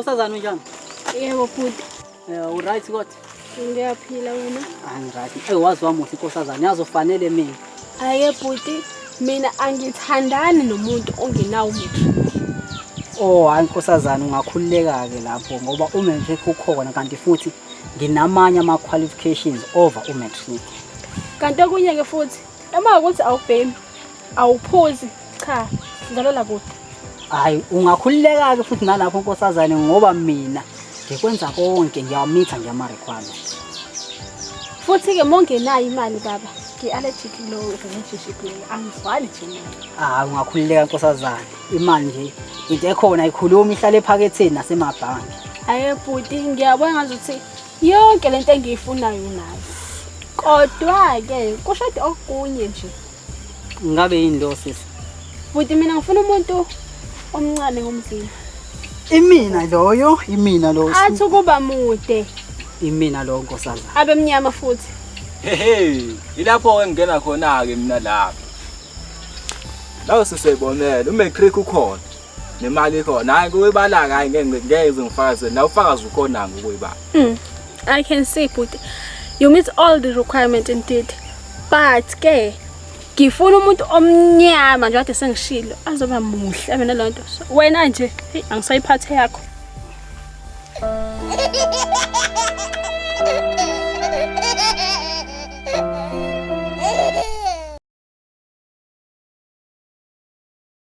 Nkosazana, unjani? Yebo bhuti. Eh, u-right kodwa? Ngiyaphila, wena? Hayi, ngi-right. Ey, wazi wamuhle nkosazana, yazi ufanele mina. Hhayi bhuti, mina angithandani nomuntu ongenawo u-matric. Oh, hayi nkosazana, ungakhululeka-ke lapho ngoba u-matric ukhona, kanti futhi nginamanye ama-qualifications over u-matric. Kanti okunye-ke futhi, uma ukuthi awubhemi, awuphuzi, cha, sidlalela kude. Hayi, ungakhululeka-ke futhi nalapho nkosazane, ngoba mina ngikwenza konke, ngiyawamitha nje ama-requirements. Futhi-ke uma ungenayo imali baba, ngi-allergic kulowo relationship leyo, angizwani nje nayo. Hayi, ungakhululeka nkosazane, imali nje into ekhona ikhuluma, ihlale ephaketheni nasemabhange. Hhayi bhuti, ngiyabona ngazuthi yonke lento engiyifunayo unayo. Kodwa-ke kushode okunye nje. Ngabe yini lo, sisi? Bhuti, mina ngifuna umuntu omncane ngomzimba. Imina loyo, imina lo. Athi ukuba mude. Imina lo, nkosazana. Abe mnyama futhi. Hehe, ilapho ke ngingena khona ke mina lapho. Lawo sisebonela, u-matric ukhona. Nemali ikhona. Hayi, kuyibala ke, hayi, ngeke ngeke ngifakaze. La ufakazi ukhona ngokuyibala. I can see bhuti. You meet all the requirement indeed. But ke ngifuna umuntu omnyama nje, kade sengishilo, azoba muhle abe nalonto. So, wena nje, hey, angisayiphathe yakho.